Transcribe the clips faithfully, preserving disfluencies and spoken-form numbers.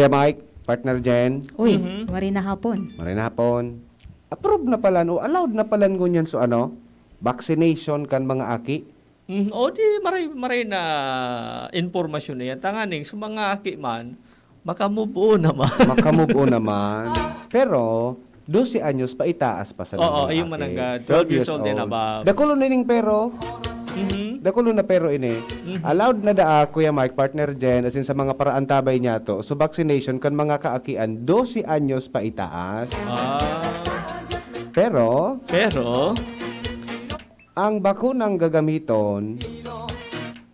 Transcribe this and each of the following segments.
Mike, partner Jen. Uy, Mhm. maray na hapon. Maray na hapon. Approve na palan o allowed na palan ngunyan so ano, vaccination kan mga aki? Mhm. O di maray, maray na impormasyon na yan. Tanganing sa mga aki man, makamove on naman. Makamove on naman. Pero, dose anyos pa itaas pa sa Oo, mga ayun aki. mananggad. Twelve years old and above. Dakulo na ining pero. Mhm. Dakulo na pero ini. Mhm. Allowed na daa, Kuya Mike, partner Jen, as in sa mga paraantabay niya to. So, vaccination kan mga kaakian, dose anyos pa itaas. Ah. Pero, Pero, ang bakunang gagamiton,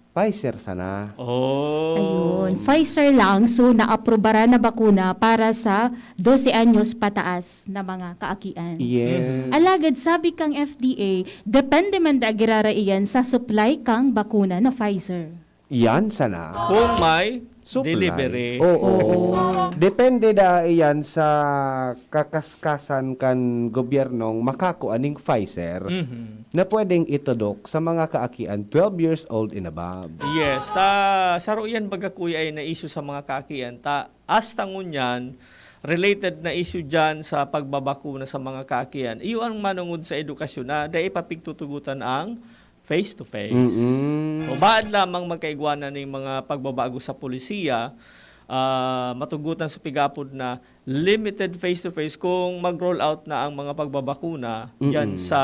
Pfizer sana. Oh. Ayun. Pfizer lang. So, naaprobaran na bakuna para sa dose anyos pataas na mga kaakian. Yes. Mhm. Alagad sabi kang F D A, depende man da girara iyan sa supply kang bakuna na Pfizer. Yan sana. Kung may Supply. delivery. Oo. Oo. Depende da iyan sa kakaskasan kan gobyernong makakua ning Pfizer Mhm. na pwedeng itudok sa mga kaakian twelve years old and above. Yes, ta saro yan baga, kuya, ay na issue sa mga kaakian. Ta hasta ngunyan, related na issue dyan sa pagbabakuna sa mga kaakian. Iyo ang manungod sa edukasyon na dai papigtutugutan ang face to face. Mm-mm. O baad lamang magkaigwanan ning mga pagbabago sa polisiya, ah, matugutan sa pigapod na limited face to face kung mag-roll out na ang mga pagbabakuna diyan Mm-mm. sa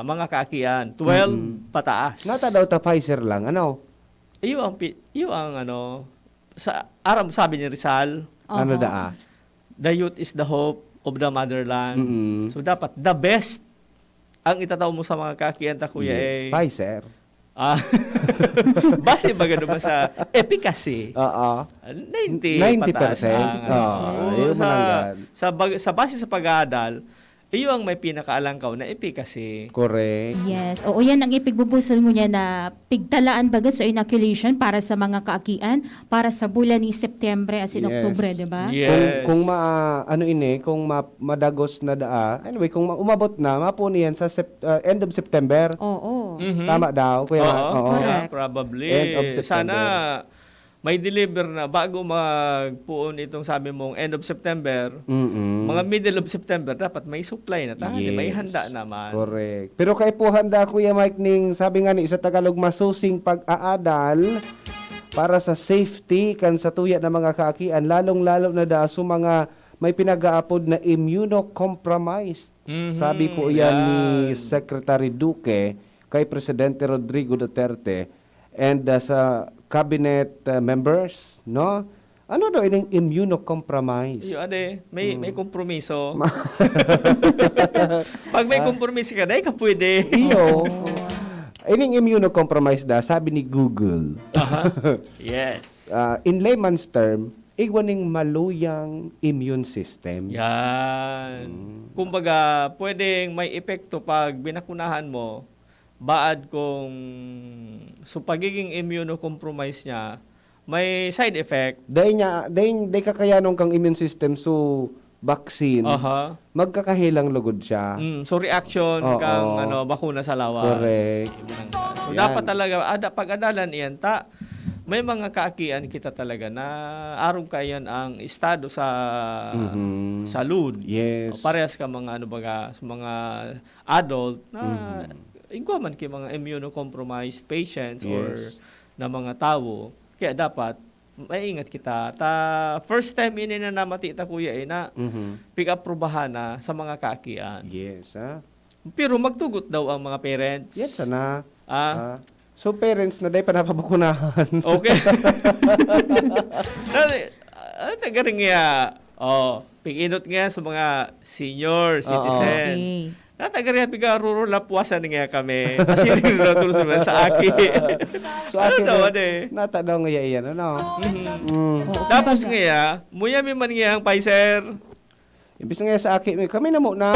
mga kaakian, twelve Mm-mm. pataas. Nata daw ta Pfizer lang, ano? Iyo ang pi-, iyo ang ano, sa aram sabi ni Rizal, Ano Oho. daa? "The youth is the hope of the motherland." Mm-mm. So, dapat the best ang itatao mo sa mga kaakian ta, kuya, Yes. eh. Pfizer. Ah, base baga naman sa efficacy. Oo. Ninety Ninety percent. pataas ang, Oo, oo, yun sa, mananggad. sa bag-, sa base sa pag-aadal, iyo ang may pinakaalangkaw na efficacy. Correct. Yes. Oo, yan ang ipigbubusol ngunyan na pigtalaan baga sa inoculation para sa mga kaakian, para sa bulan ni September as in Yes. Oktubre, di ba? Yes. Kung, kung ma-, ano ini, kung ma-, madagos na daa, anyway, kung ma-, umabot na, mapuon iyan sa Sep-, ah, end of September. Oo. Mhm. Tama daw, Kuya Oo, Mark? Oo. Correct. yeah, probably. End of September. Sana may deliver na bago magpuon itong sabi mong end of September. Mm-mm. Mga middle of September, dapat may supply na tayo, may Yes. handa naman. Correct. Pero kaipuhan da, Kuya Mike, ning sabi nga ni sa Tagalog, masusing pag-aadal para sa safety kan satuya na mga kaakian, lalong-lalo na da sa mga may pinag-aapod na immunocompromised. Mhm, Sabi po yan ni yan. Secretary Duque kay Presidente Rodrigo Duterte and, uh, sa cabinet, uh, members, no? Ano daw ining immunocompromised? Iyo, ade, may, may Hmm. kompromiso. Ma- Pag may Ah. kompromiso ka, dai ka pwede. Iyo. Oo. Ining immunocompromised da, sabi ni Google. Aha. Yes. Ah, in layman's term, igwa ning maluyang immune system. Yan. Mm. Kumbaga, pwedeng may epekto pag binakunahan mo, baad kung, so, pagiging immunocompromised niya, may side effect. Dai niya, dai, dai kakayanon kang immune system, so, vaccine, Aha. magkakahelang lugod siya. Mm, so, reaction Oo. kang, ano, bakuna sa lawas. Correct. So, Yan. dapat talaga, ada-, pag-adalan iyan, ta, may mga kaakian kita talaga na arog kaiyan ang estado sa Mhm. salud. Yes. Parehas ka mga, ano baga, sa mga adult na Mhm. igwa man ki mga immunocompromised patients or Yes. na mga tawo. Kaya dapat maingat kita. Ta first time ini na namati ta, kuya, eh, na Mhm. pig-aprubahan na sa mga kaakian. Yes, ah. Pero magtugot daw ang mga parents. Yan sana. Ah. Ah. So, parents na dai pa napabakunahan. Okay. Dali, ah, tagaring nga. Oh, pig-inot nga sa mga senior Oo. citizen. Okay. Nata gari, habi ka, ruro lapwasan nga kami. Kasi ruro tulos naman sa aki. So, Ano aki daw, na, ano eh? nata daw nga iyan, ano? Mhm. Mm. Oo, Tapos kumbaga. nga, ya, muya mi man nga ang Pfizer. Imbis nga sa aki, may, kami na muna.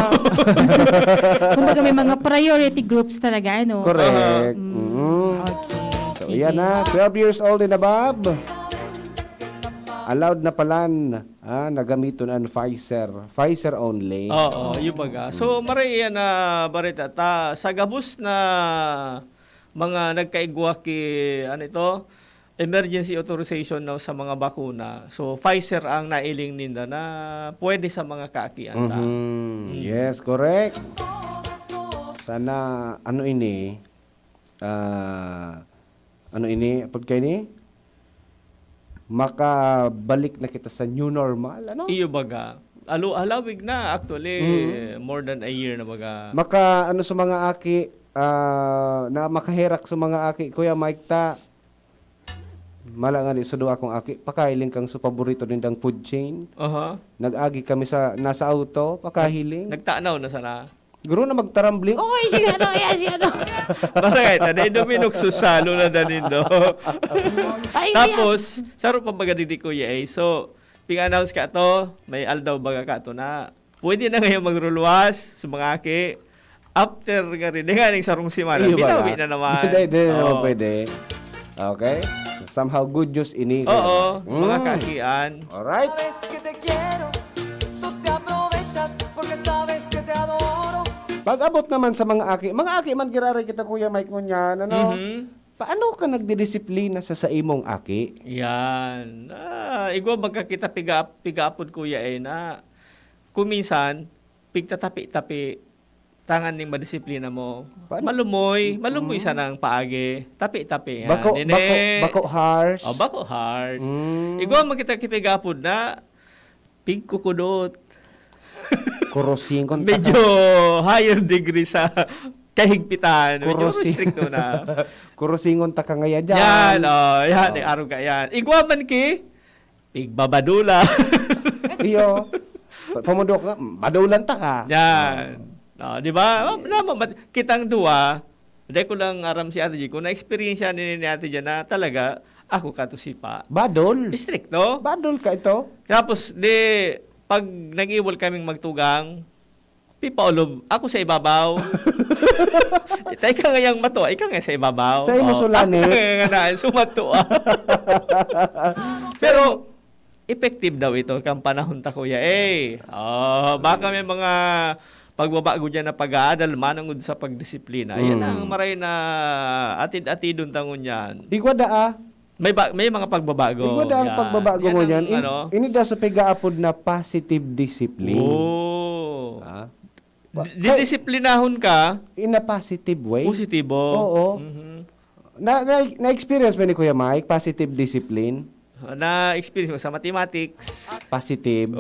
Kumbaga, may mga priority groups talaga, ano? Correct. Aha. Mm. Mm. Okay. So, Sige. yan na. Twelve years old and above. Allowed na palan, ah, na gamiton ang Pfizer. Pfizer only. Oo, yung baga. So, maray yan na bareta. Ta, sa gabos na mga nagkaigwa ki, ano ito, emergency authorization na sa mga bakuna. So, Pfizer ang nailing ninda na pwede sa mga kaakian ta. Mhm. Mm. Yes, correct. Sana, ano ini, ah, ano ini, apod kaini? Makabalik na kita sa new normal, ano? Iyo baga. Alo-, halawig na, actually, Mm. more than a year na baga. Maka, ano, sa mga aki, ah, na makaherak sa mga aki, Kuya Mike, ta, mala nga ni sa duwa kong aki, pakahiling kang sa paborito nindang food chain. Aha. Nag-agi kami sa, nasa auto, pakahiling. Nagtanaw na sana. Guro na magtarambling. "Oy, si ano, yan, si ano." Barangay, ta, dai dominok susalo na danin, no? Ay, Tapos, saro pa baga digdi, Kuya, eh. So, ping-announce ka to, may aldaw baga ka to na pwede na ngayon magruluwas sa mga aki. After nga rin, di nga ning sarong semana, Iyo, binawi baga. na naman. Hindi, hindi na naman Oo. pwede. Okay? Somehow, good news ini. Oo, Mm. mga kaakian. Alright. Sabes que te quiero, tú te aprovechas porque sabes que te adoro. Pag-abot naman sa mga aki, mga aki man giraray kita, Kuya Mike, ngunyan, ano? Mhm. Paano ka nagdidisiplina sa saimong aki? Yan. Ah, igwa baga kita piga-, pigaapod, Kuya, eh, na kung minsan, pigtatapi-tapi, tangan ning madisiplina mo. Paano? Malumoy, malumoy Mm. sanang paagi. Tapi-tapi, yan. Bako, Nene. bako, bako harsh. Oh, bako harsh. Mm. Igwa man kita kipigapod na pigkukudot. Kurusingon ta ka. Medyo higher degree sa kahigpitan. Medyo Kurusi-, stricto na. Kurusingon ta ka ngaya dyan. Yan, oh, yan, Oh. eh, aruga yan. Igwa man ki, pigbabadolan. Iyo. Pa-, pamundok ka, badolan ta ka. Yan. Oh, di ba? Oh, naman, ba't kitang duwa, dai ko lang aram si Ate G, kung na-experience ni, ni Ate G na talaga, ako ka to sipa. Badol. Istrikto. Badol ka ito. Tapos, di, pag nag-iwal kaming magtugang, pipaulob, ako sa ibabaw. Ita, ika ngayang matua, ika nga sa ibabaw. Sa imo Oh, sulani. ako nga nga naan, sumatua. Pero, effective daw ito kang panahon ta, Kuya. Eh, oh, baka may mga pagbabago dyan na pag-aadal, manangod sa pagdisiplina. Yan Mm. ang maray na atid-atidon ta ngunyan. Igwa daa. May ba-, may mga pagbabago. Igwa daa ang Yan. pagbabago Yan ngunyan. ang, In-, ano, ini daw sa pigaapod na positive discipline. Oh. Ah? Di-, didisiplinahon ka? In a positive way? Positibo. Oo. Mhm. Na, na, na-experience mo ni Kuya Mike, positive discipline? Na-experience mo sa mathematics? Positive.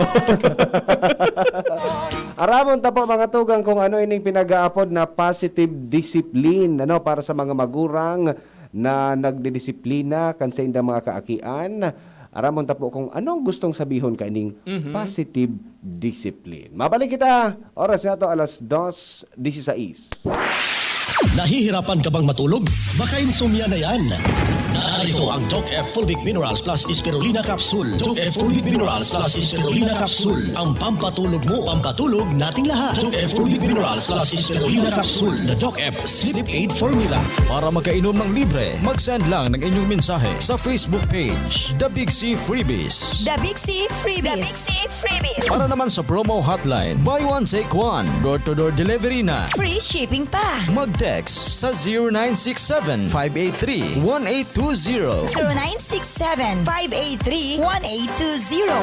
Aramon ta po, mga tugang, kung ano ining pinag-aapod na positive discipline, ano, para sa mga magurang na nagdidisiplina kan saindang mga kaakian. Aramon ta po kung anong gustong sabihon kaining Mhm. positive discipline. Mabalik kita. Oras na to, alas dos disisais. Nahihirapan ka bang matulog? Baka insomnia na yan. Narito ang Doc F Fulvic Minerals Plus Spirulina Capsule. Doc F Fulvic Minerals Plus Spirulina Capsule. Ang pampatulog mo, pampatulog nating lahat. Doc F Fulvic Minerals Plus Spirulina Capsule. The Doc F Sleep Aid Formula. Para makainom ng libre, mag-send lang ng inyong mensahe sa Facebook page, The Big C Freebies. The Big C Freebies. Para naman sa promo hotline, buy one, take one. Door-to-door delivery na. Free shipping pa. Mag-text sa zero nine six seven, five eight three, one eight two zero. Zero nine six seven, five eight three, one eight two zero.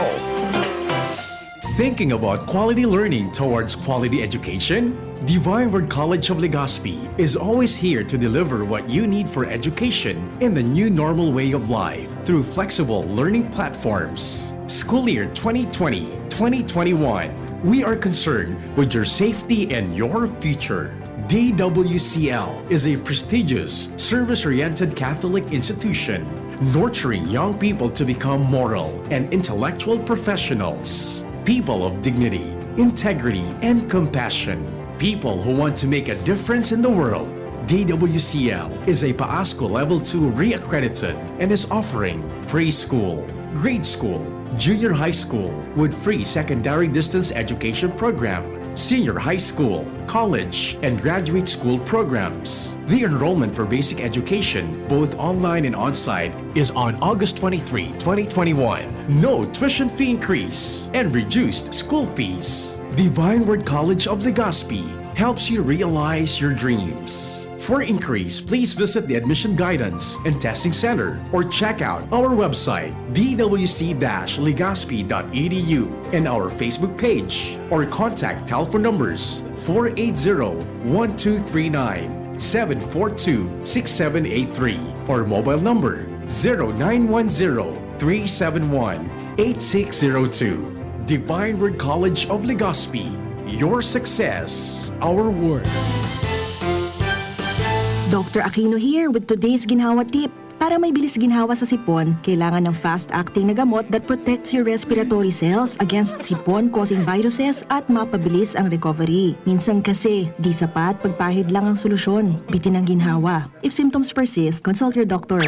Thinking about quality learning towards quality education? Divine Word College of Legazpi is always here to deliver what you need for education in the new normal way of life through flexible learning platforms. School year twenty twenty, twenty twenty-one, we are concerned with your safety and your future. D W C L is a prestigious, service-oriented Catholic institution nurturing young people to become moral and intellectual professionals, people of dignity, integrity, and compassion, people who want to make a difference in the world. D W C L is a PASCO Level two re-accredited and is offering preschool, grade school, junior high school with free secondary distance education program, senior high school, college, and graduate school programs. The enrollment for basic education, both online and on-site, is on August twenty-three, twenty twenty-one. No tuition fee increase and reduced school fees. Divine Word College of Legazpi helps you realize your dreams. For inquiries, please visit the Admission Guidance and Testing Center or check out our website, d w c dash legazpi dot e d u, and our Facebook page, or contact telephone numbers four eight zero, one two three nine, seven four two, six seven eight three, or mobile number zero nine one zero, three seven one, eight six zero two. Divine Word College of Legazpi, your success, our work. Doctor Aquino here with today's ginhawa tip. Para may bilis ginhawa sa sipon, kailangan ng fast-acting na gamot that protects your respiratory cells against sipon-causing viruses at mapabilis ang recovery. Minsan kasi, di sapat pagpahid lang ang solusyon. Bitin ang ginhawa. If symptoms persist, consult your doctor.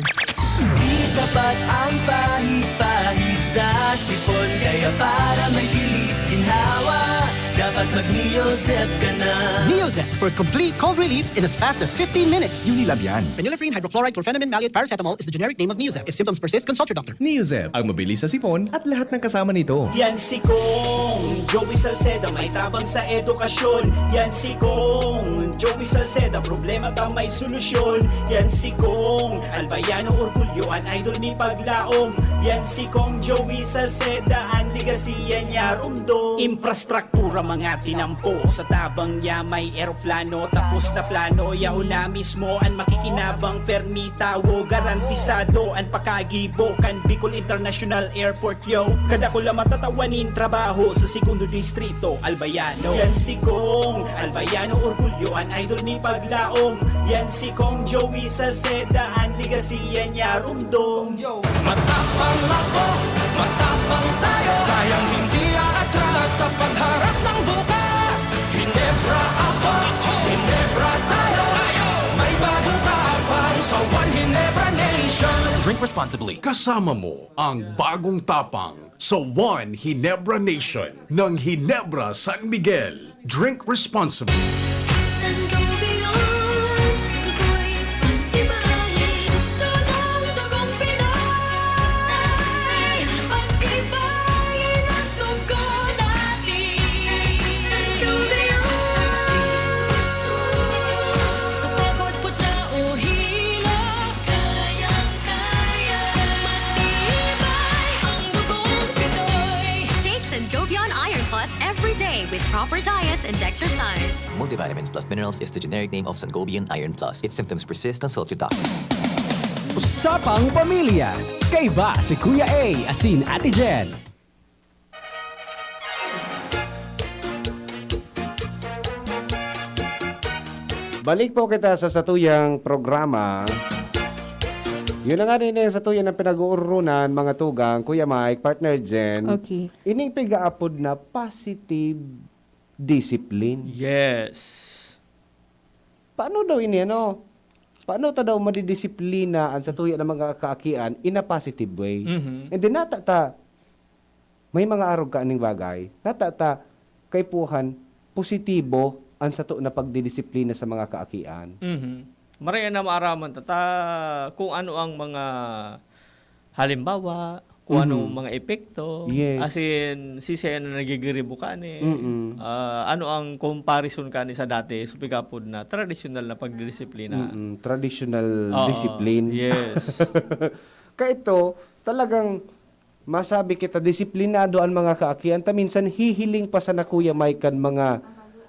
Di sapat ang pahid-pahid sa sipon. Kaya para may bilis ginhawa, dapat mag-Neozep ka na. Neozep for complete cold relief in as fast as fifteen minutes. Unilab yan. Phenylephrine, hydrochloride, chlorphenamine maleate, paracetamol is the generic name of Neozep. If symptoms persist, consult your doctor. Neozep, ang mabilis sa sipon at lahat ng kasama nito. Yan si Kong Joey Salceda, may tabang sa edukasyon. Yan si Kong Joey Salceda, problema ta may solusyon. Yan si Kong Albayano Orgulyo, an idol ni Paglaom. Yan si Kong Joey Salceda, an ligasiya niya rumdom. Infrastruktura mga tinampo, sa tabang niya may eroplano. Tapos na plano, yaon na mismo an makikinabang permi tawo. Garantisado an pakagibo kan Bicol International Airport, yo. Kadakula matatawanin trabaho sa segundo distrito, Albayano. Yan si Kong Albayano Orgulyo, an idol ni Paglaom. Yan si Kong Joey Salceda, an ligasiya niya rumdom. Matapang ako, matapang tayo. Kayang hindi aatras sa pagharap ng bukas. Hinebra ako, Hinebra tayo. May bagong tapang sa One Hinebra Nation. Drink responsibly. Kasama mo ang bagong tapang sa One Hinebra Nation ng Hinebra San Miguel. Drink responsibly. Sangobion, ako'y pag-ibahin. Sunong dugong Pinoy, pag-ibahin ang dugo natin. Sangobion, sa pagod, putla o hilo, kayang-kaya kung matibay ang dugong Pinoy. Take Sangobion Iron Plus every day with proper diet and exercise. Multivitamins plus minerals is the generic name of Sangobion Iron Plus. If symptoms persist, consult your doctor. Usapang Pamilya, kaiba si Kuya A asin Ate Jen. Balik po kita sa satuyang programa. Yun na nga din eh, sa tuyan ang pinag-uurunan, mga tugang, Kuya Mike, Partner Jen. Okay. Ining pigaapod na positive discipline. Yes. Paano daw ini, ano? Paano ta daw madidisiplina an satuya na mga kaakian in a positive way? Mhm. And then, nata ta, may mga arog ka aning bagay, nata ta, kaipuhan, positibo an sato na pagdidisiplina sa mga kaakian. Mhm. Maray na maaraman ta, ta kung ano ang mga halimbawa, kung Mhm. anong mga epekto, Yes. as in, sisay na nagigiribo ka ni, Mm-mm. ah, ano ang comparison ka ni sa dati, so pigapod na tradisyonal na pagdidisiplina. Mm-mm. Traditional Oo. Discipline. Yes. Kaito, talagang masabi kita, disiplinado an mga kaakian. Ta minsan hihiling pa sana, Kuya Mike, kan mga,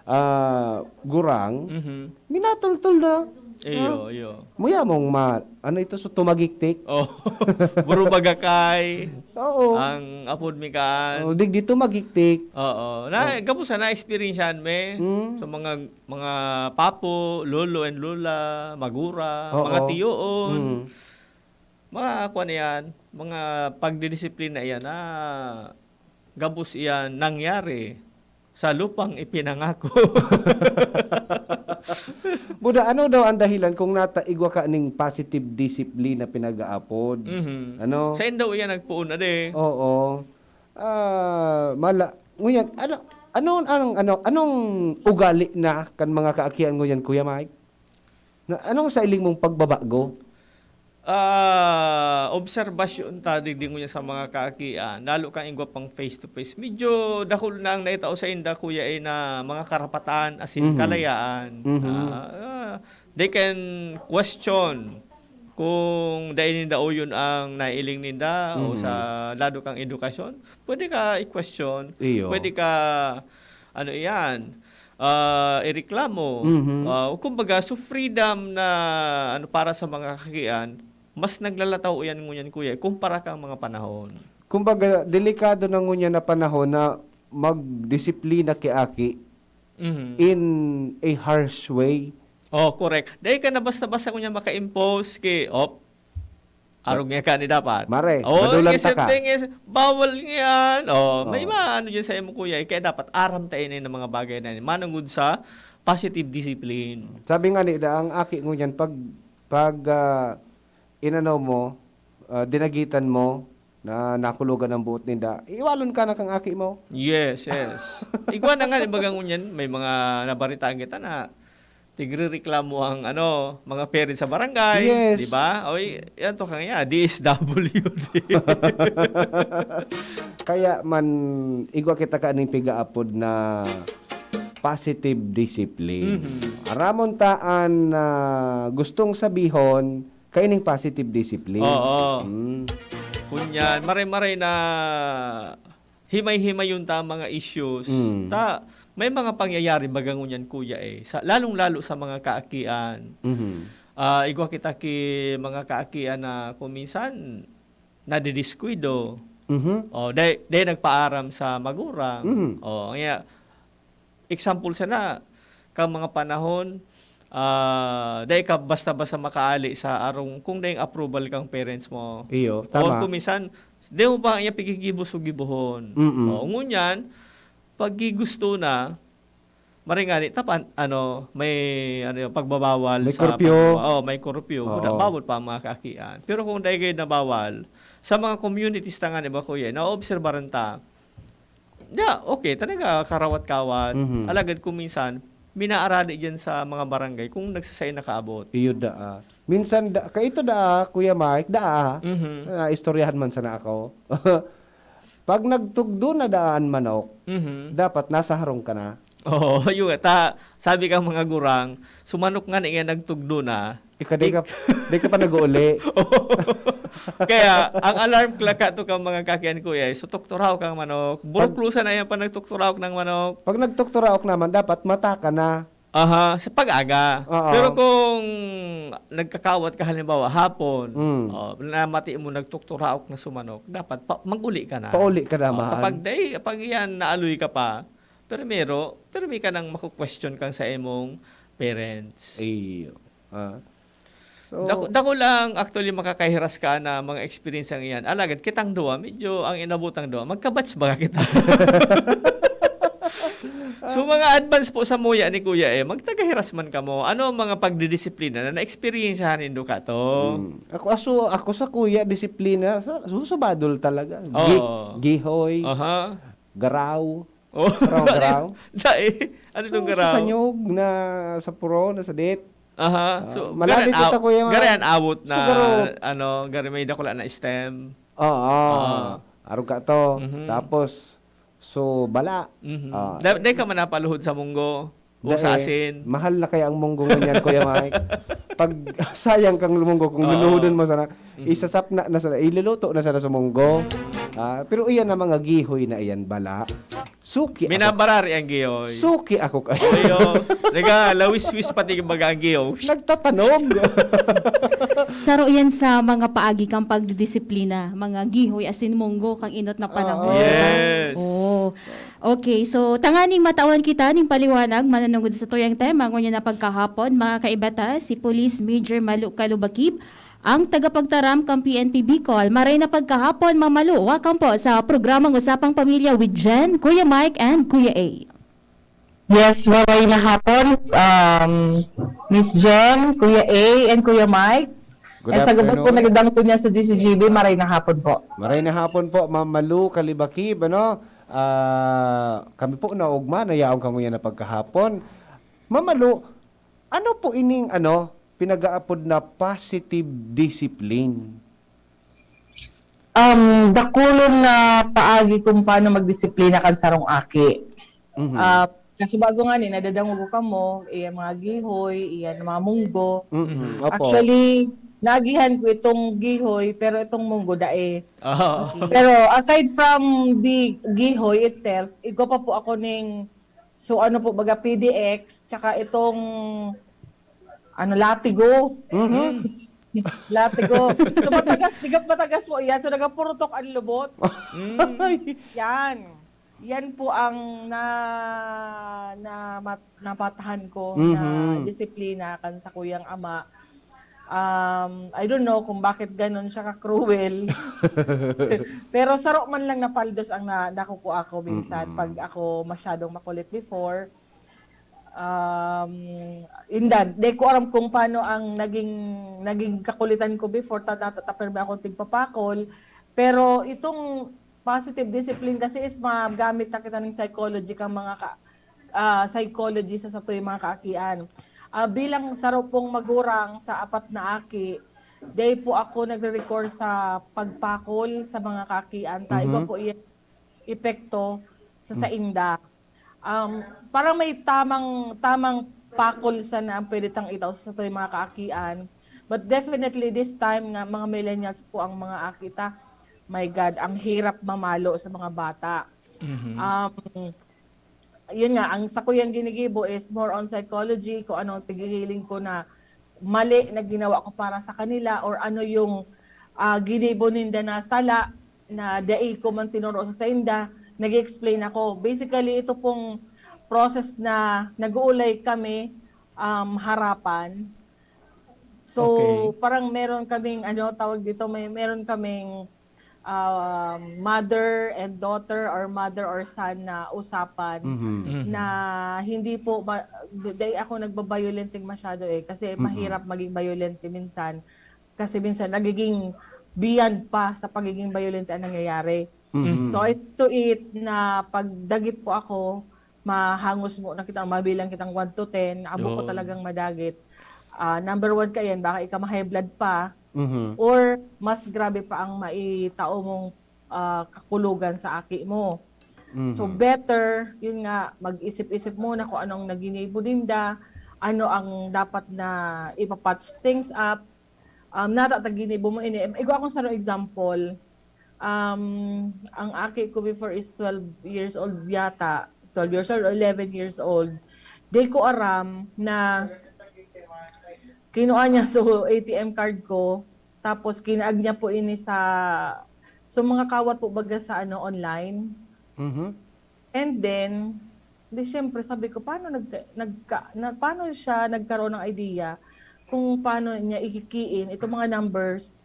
ah, gurang, Mhm. minatultol na. Iyo, iyo. Muya mong ma-, ano ito, so tumagiktik? Oh. Burubagakay. Oo. Ang apod mi kaan. Oh, digdi tumagiktik. Oo. Na, Oh. Gabos na na-experiencehan mi. Mm. Sa mga, mga papo, lolo and lola, magura, Oo. mga tiyoon. Mm. Mga, kuwan yan, mga pagdidisiplina yan na gabos iyan nangyari sa lupang ipinangako. Buda, ano daw ang dahilan kung nata igwa ka ning positive discipline na pinag-aapod? Mhm. Ano? Sa indaw iyan nagpuon na di. Oo. Ah, mala, ngunyan, ano, ano, anong, ano, anong ugali na kan mga kaakian ngunyan, Kuya Mike? Na, anong sa iling mong pagbabago? Ah, obserbasyon ta digdi ngunyan sa mga kaakian, lalo kang igwa pang face to face. Medyo dakul na ang naitao sa inda, kuya, ay na mga karapatan, asin Mhm. kalayaan. Mhm. Ah, ah, They can question kung dai ninda uyon ang nailing ninda o sa lado kang edukasyon. Pwede ka i-question. Iyo. Pwede ka, ano iyan, ah, ireklamo. Mhm. Ah, kumbaga, so freedom na, ano, para sa mga kakian, mas naglalataw iyan ngunyan, kuya, kumpara kang mga panahon. Kumbaga, delikado na ngunyan na panahon na magdisiplina ki aki Mhm. in a harsh way. Oh, correct. Dai ka na basta-basta ngunyan maka-impose ki, op, arog niya ka ni dapat. Mare, oh, madulang yes, taka. Siyempre, yes, bawal niyan. Oh, may Oh. mga ano dyan sa imo, kuya. Eh, kaya dapat aram tayo na yung mga bagay na yun. Manungod sa positive discipline. Sabi nga ni, da, ang aki ngunyan, pag, pag, ah, inano mo, ah, dinagitan mo, na nakulogan ang buot ninda, iwalon ka na kang aki mo. Yes, yes. Igwa na nga, di ba, ngunyan, may mga nabaritaan kita na tigrereklamo ang, ano, mga parents sa barangay, Yes. di ba? Oy, yan to kang iya, D S W D. Kaya man, igwa kita kaning pigaapod na positive discipline. Mhm. Aramon ta an, ah, gustong sabihon kaining positive discipline. Oo. Mm. Kunyan, maray-maray na himay-himayon ta ang mga issues. Mm. Ta, may mga pangyayari baga ngunyan, kuya, eh. Sa, lalong-lalo sa mga kaakian. Mhm. Ah, igwa kita ki mga kaakian na kung minsan nadidiskuido. Mhm. O, dai, dai nagpaaram sa magurang. Mhm. O, kaya, example sana, kang mga panahon, ah, dai ka basta-basta makaali sa arong kung daing approval kang parents mo. Iyo, Or tama. kung minsan, di mo pa nga pigigibo-sugibohon. Mm-mm. O, ngunyan, pag gusto na, maray ngani, tapan, ano, may, ano yun, pagbabawal May sa curfew. pag-, oh, may curfew. Buda, Oo. bawal pa ang mga kaakian. Pero kung dai gayud na bawal, sa mga communities ta ngani ba, kuya, naoobserbaran ta, na, okay, talaga, karawat-kawat. Mhm. Alagad kung minsan, minaarali dyan sa mga barangay kung nagsasay nakaabot. Iyo daa. Minsan, da, kaito daa, Kuya Mike, daa. Mhm. Naistoryahan man sana ako. Pag nagtugdo na daa an manok, Mhm. dapat nasa harong ka na. Oo, yun nga. Ta, sabi kang mga gurang, sumanok nga na iya nagtugdo na. Ika, di ka, di ka pa nag-uuli. Kaya, ang alarm clock ka to kang mga kakian, kuya, eh, so tukturaw kang manok. Buruklusan na yan pa nagtukturaw ng manok. Pag nagtukturaw naman, dapat mata ka na. Aha, sa pag-aga. Oo. Pero kung nagkakawat ka, halimbawa, hapon, Mm. oh, namati mo nagtukturaok na sumanok, dapat pa, mag-uli ka na. Pauli ka na, Oh, man. kapag day, pag iyan naaloy ka pa, primero, pirmi ka nang maku-question kang sa imong parents. Iyo. Ah. So, Dako, dako lang actually makakahiras ka na mga experience ang iyan. Alagad kitang duwa, medyo ang inabot ang duwa, magka-batch ba kita? So, mga advance po sa muya ni Kuya, eh, magtagahiras man kamo. Ano ang mga pagdidisiplina na naeksperiensyahan nindo kato? Mm. Ako, aso, ako sa kuya, disiplina, sa, susubadol talaga. Gi-, Oo. gihoy, Aha. garaw. Oh. Garaw, garaw. Dai. Ano itong So, garaw? sa sanyog na sa puro, na sa det. Aha. Ah, So, malalim gari an kita, aw-, kuya, mga gari an awot na, siguro ano, gari may dakula na stem. Oo. Ah. Arog ka to. Mhm. Tapos, so, bala. Mhm. Ah. Da-, dai ka man napaluhod sa munggo o Dai. sa asin? Mahal na kaya ang munggo ngunyan, Kuya Mike? Pag sayang kang munggo, kung Oo. luluhodon mo sana, Mhm. isasapna na sana, iluluto na sana sa munggo. Ah, pero iyan na mga gihoy na iyan, bala. Suki ako. Minabarari ang giyoy. Suki ako kayo. Ayo. Naga, lawis-wis pati yung baga ang giyoy. Nagtatanog. Saro yan sa mga paagi kang pagdidisiplina, mga gihoy asin munggo kang inot na panahon. Oo. Yes. Oo. Okay, so tanganing matawan kita ning paliwanag mananungod sa tuyang tema ngunyan na pagkahapon, mga kaibata, si Police Major Malu Kalubakib, ang tagapagtaram kan P N P Bicol. Maray na pagkahapon, Ma'am Malu. Welcome po sa programang Usapang Pamilya with Jen, Kuya Mike, and Kuya A. Yes, maray na hapon, um, Miss Jen, Kuya A, and Kuya Mike. Good And sa gabos po afternoon. nagdangko niya sa D C G B, maray na hapon po. Maray na hapon po, Ma'am Malu Kalibakib, ano? Ah, kami po naugma, nayaon ka ngunyan na pagkahapon. Ma'am Malu, ano po ining, ano, pinag-aapod na positive discipline? Um, dakulon na paagi kung paano magdisiplina kan sarong aki. Mhm. Ah, Kasi bago nga ni, nadadangog ko kamo, iya mga gihoy, iya mga munggo. Mm, opo. Actually, naagihan ko itong gihoy, pero itong munggo, dae. Oh. Okay. Pero aside from the gihoy itself, igwa pa po ako ning, so ano po, baga P D X, tsaka itong, ano, latigo. Mhm. Latigo. So matagas, digap matagas po yan. So nagapurutok ang lubot. Mm. Yan. Yan po ang na, na mat- napatahan ko na Mhm. disiplina kan sa kuyang ama. Um, I don't know kung bakit ganun siya ka-cruel. Pero saro man lang na paldos ang na, nakukuha ko minsan Mm-mm. pag ako masyadong makulit before. Um, indan, di ko alam kung paano ang naging naging kakulitan ko before, ta ta ta permi akong tigpapakol. Pero itong positive discipline kasi is magamit na kita ning psychology kang mga ka ah, psychology sa satoy mga kaakian. Ah, bilang saro pong magurang sa apat na aki, dai po ako nagre-recourse sa pagpakol sa mga kaakian ta. Igwa Mhm. po iya epekto sa Mm. sainda. Um, parang may tamang tamang pakol sana ang pwede tang itao sa satoy mga kaakian. But definitely this time nga mga millennials po ang mga aki ta, my God, ang hirap mamalo sa mga bata. Mhm. Um, yun nga, ang sakuyang ginigibo is more on psychology, kung ano ang paghihiling ko na mali na ginawa ko para sa kanila or ano yung, ah, ginibo ninda na sala na dai ko man tinuro sa sainda, nag-explain ako. Basically, ito pong process na nag-uulay kami, um, harapan. So, Okay. parang meron kaming, ano, tawag dito, may meron kaming, um, mother and daughter or mother or son na usapan Mhm. Mhm. na hindi po ma dai ako nagba-violent masyado, eh, kasi Mm. mahirap maging violent minsan. Kasi minsan nagiging beyond pa sa pagiging violent ang nangyayari. Mhm. So, I to it na pag dagit po ako, mahangos mo na kita, mabilang kitang one to ten, abo ko Yun. talagang madagit. Ah, number one ka yan, baka ika ma-high blood pa, Mhm. or mas grabe pa ang maitao mong, ah, kakulogan sa aki mo. So, Mhm. better, yun nga, mag-isip-isip muna kung anong naginibo ninda, ano ang dapat na ipa-patch things up. Um, nata ta ginibo mo ini. Igwa akong sarong example. Um, ang aki ko before is twelve years old yata. Twelve years old or eleven years old. Di ko aram na kinua niya so A T M card ko. Tapos kinaag niya po ini sa, so mga kawat po baga sa ano, online. Mhm. And then, di syempre sabi ko, paano nagka, nagka, na, paano siya nagkaroon ng idea kung paano niya ikikiin itong mga numbers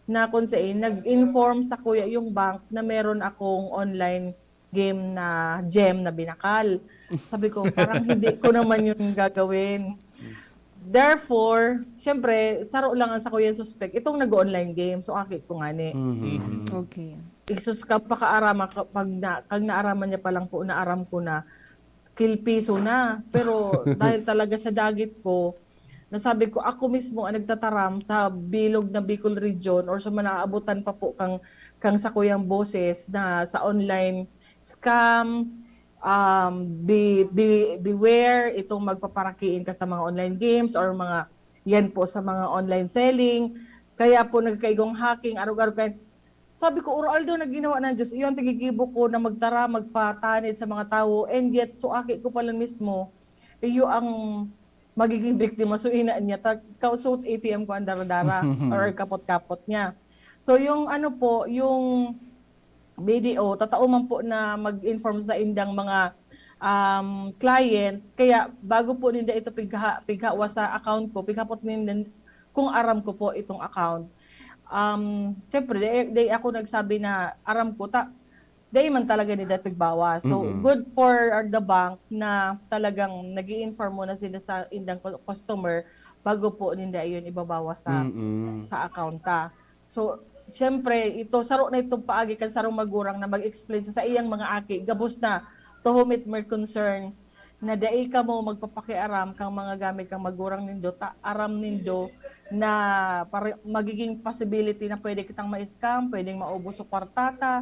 na kung saan nag-inform sa kuya yung bank na meron akong online game na gem na binakal. Sabi ko, parang hindi ko naman yun gagawin. Therefore, syempre, saro lang ang sa kuya suspect, itong nag-online game. So, aki ko nga ni. Mhm. Okay. Isus ka pakaarama ka, pag na, kag naaraman niya pa lang po, naaram ko na kilpiso na. Pero dahil talaga sa dagit ko, nasabi ko, ako mismo ang nagtataram sa bilog na Bicol region or sa manaabutan pa po kang, kang sakuyang boses na sa online scam, um, be, be, beware itong magpaparakiin ka sa mga online games or mga yan po sa mga online selling. Kaya po nagkaigong hacking, arog-arog kayo. Sabi ko, "Uro aldo na ginawa ng Diyos, iyon tigigibo ko na magtara, magpatanid sa mga tawo, and yet, so aki ko pala mismo, iyo ang magiging biktima." So, ina niya, tag, kausot A T M ko ang daradara or kapot-kapot niya. So, yung ano po, yung B D O, tatao man po na mag-inform sa indang mga um, clients. Kaya bago po ninda ito pigha, pighawa sa account ko, pighapot ninda kung aram ko po itong account. Um, Siyempre, di, di ako nagsabi na aram ko, ta, di man talaga nila pigbawa. So, Mm-mm. Good for the bank na talagang nag inform muna sila sa indang cu- customer bago po ninda iyon ibabawa sa Mm-mm. sa account ta. So, siyempre, ito, saro na itong paagi kan sarong magurang na mag-explain sa saiyang mga aki, gabos na, to whom it may concern, na dai kamo magpapakiaram kang mga gamit kang magurang nindo, ta aram nindo na pare, magiging possibility na pwede kitang ma-scam, pwedeng maubos sa kwarta ta,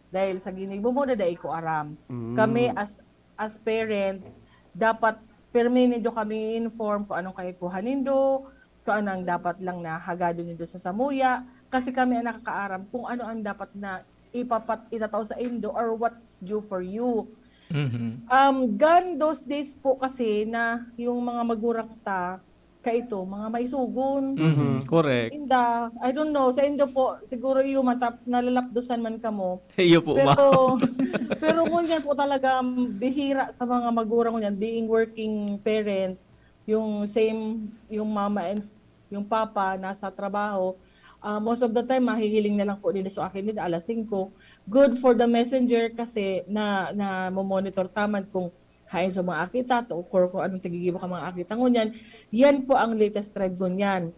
dahil sa ginibo mo na dai ko aram. Mm. Kami as as parent, dapat pirmi nindo kami i-inform kung anong kaikuha nindo, kung ano ang dapat lang na hagadon nindo sa samuya, kasi kami ang nakakaaram kung ano ang dapat na ipapat-, itatao sa indo or what's due for you. Mhm. Um, gan those days po kasi na yung mga magurang ta, kaito, mga maisugon. Mhm, correct. Inda, I don't know, sa indo po, siguro iyo matap, nalalapdusan man kamo. Iyo po, ma. Pero, pero ngunyan po talaga, bihira sa mga magurang ngunyan, being working parents, yung same, yung mama and yung papa nasa trabaho, ah, most of the time, mahihiling na lang po nila sa akin din, alas singko. Good for the messenger kasi na, na monitor taman kung hain sa mga akita, to, or kung anong tigigibo ka mga akita ngunyan. Yan po ang latest trend ngunyan.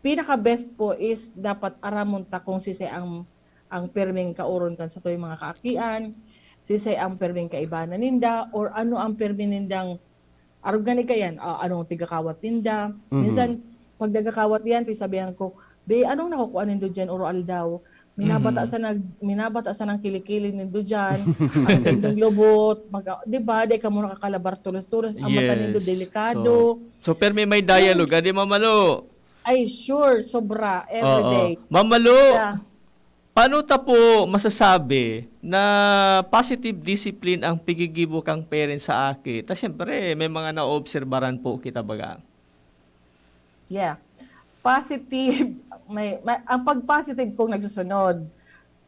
Pinaka-best po is dapat aramon ta kung sisay ang, ang pirming kaoron kan satoy mga kaakian, sisay ang pirming kaibanan ninda, or ano ang pirmi nindang, arog gani kayan, ah, anong tigakawat ninda. Mhm. Minsan, pag nagakawat yan, pisabihan ko, "Be, anong nakukuha nindo dyan, oro aldaw? Minabata Mhm. sa nag-, minabata sa nang kilikili nindo dyan, ang sa indong lubot, mag-, di ba, di ka mo nakakalabar tulos-tulos, ang mata nindo Yes. delikado." So, so, permi may dialogue, adi, Mama Lo? Ay, sure, sobra, every Oo. day. Mama Lo, Yeah. paano ta po masasabi na positive discipline ang pigigibo kang parents sa aki? Ta siyempre, may mga naoobserbaran po kita, baga. Yeah. Positive, may, may, ang pag-positive kung nagsusunod.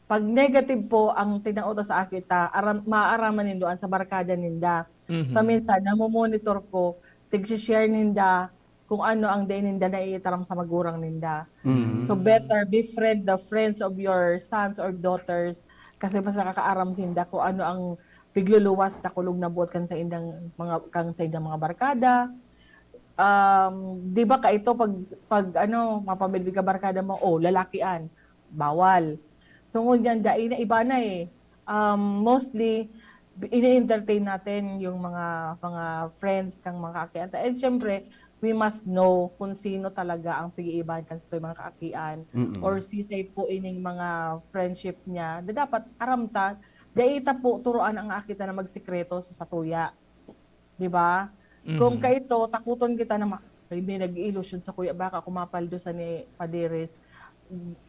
Pag negative po ang tinao ta sa aki ta, aram, maaaraman nindo an sa barkada ninda. Mhm. Paminsan, namomonitor ko, tigsi-share ninda kung ano ang dai ninda naiitaram sa magurang ninda. Mhm. So better befriend the friends of your sons or daughters kasi mas nakakaaram sinda kung ano ang pigluluwas na kulog na buot kan sa indang mga, kan sa indang mga barkada. Um, di ba kaito pag, pag ano, mapamilbi ka barkada mo, oh, lalaki an, bawal. So ngunyan, dai na, iba na eh. Um, mostly, ini-entertain natin yung mga, mga friends kang mga aki-an ta. And syempre, we must know kung sino talaga ang pag-iibahan kan satoy mga kaakian Mm-mm. or sisay po ining mga friendship niya. Da dapat aram ta, dai ta po turoan ang aki ta na magsekreto sa satuya. Di ba? Kung Mhm. kaito, takuton kita na ma-, "Ay, may nag-iilusyon sa kuya, baka ako mapaldo sa ni Paderes."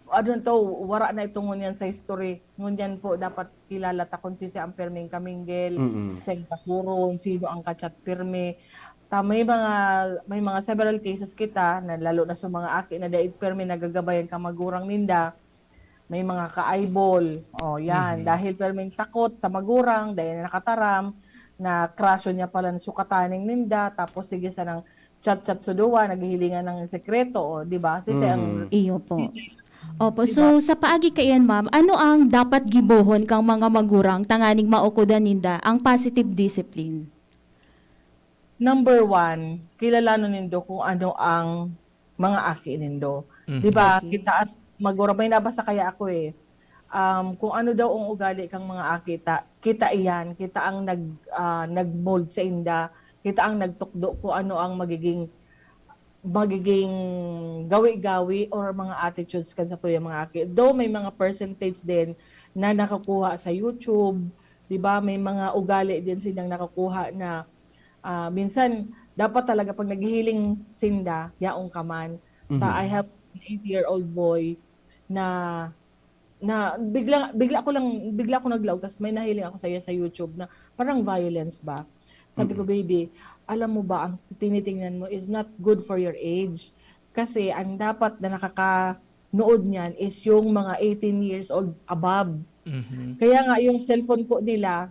Ano to, wara na ito ngunyan sa history. Ngunyan po, dapat kilala ta kung sisay ang pirming kaminggel, Mm-mm. sisay ang kakuron, sino ang kachat pirmi. Ta, may mga, may mga several cases kita na lalo na sa mga aki na dai pirmi nagagabayan ka magurang ninda, may mga ka-eyeball. Oh, yan. Mhm. Dahil pirming takot sa magurang, dai na nakataram, na crush niya pala sukataning ninda, tapos sige sa nang chat-chat sa duwa, naghihilingan ng sekreto, oh, di ba? Sisay ang Mhm. Iyo po. sisay Opo, Diba? So sa paagi kaiyan, ma'am, ano ang dapat gibohon kang mga magurang tanganing maukodan ninda ang positive discipline? Number one, kilalanon nindo kung ano ang mga aki nindo. Mhm. Di ba? Okay. Kita as magurang, may nabasa kaya ako eh. Um, kung ano daw ang ugali kang mga aki, ta, kita iyan, kita ang nag, ah, nag-mold sa inda, kita ang nagtukdo kung ano ang magiging magiging gawi-gawi or mga attitudes kan satuyang mga aki. Though may mga percentage din na nakukuha sa YouTube, di ba? May mga ugali din silang nakukuha na, ah, minsan dapat talaga pag naghihiling sinda, yaon ka man. Ta, Mhm. I have an eight-year-old boy na, na bigla, bigla ko lang, bigla ko naglaog, tas may nahiling ako sa iya sa YouTube na parang violence ba? Sabi ko, Mm-mm. "Baby, alam mo ba, ang tinitingnan mo is not good for your age." Kasi ang dapat na nakakanood niyan is yung mga eighteen years old above. Mhm. Kaya nga, yung cellphone po nila,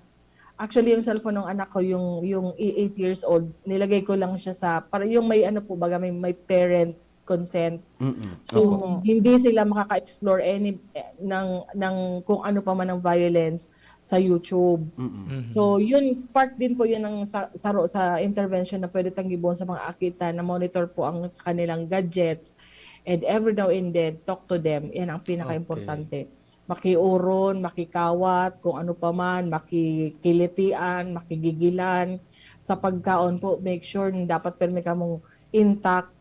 actually, yung cellphone ng anak ko, yung, yung eight years old, nilagay ko lang siya sa, para yung may ano po, baga may, may parent consent. Mm-mm. So, Opo. Oo. hindi sila makaka-explore any, eh, ng, ng kung ano pa man ang violence sa YouTube. Mm-mm. Mhm. So, yun, part din po yun ng sa, saro sa intervention na pwede tang gibohon sa mga aki ta na monitor po ang sa kanilang gadgets. And every now and then, talk to them. Yan ang pinaka-importante. Makiuron, makikawat, kung ano pa man, makikilitian, makigigilan. Sa pagkaon po, make sure na dapat pirmi kamong intact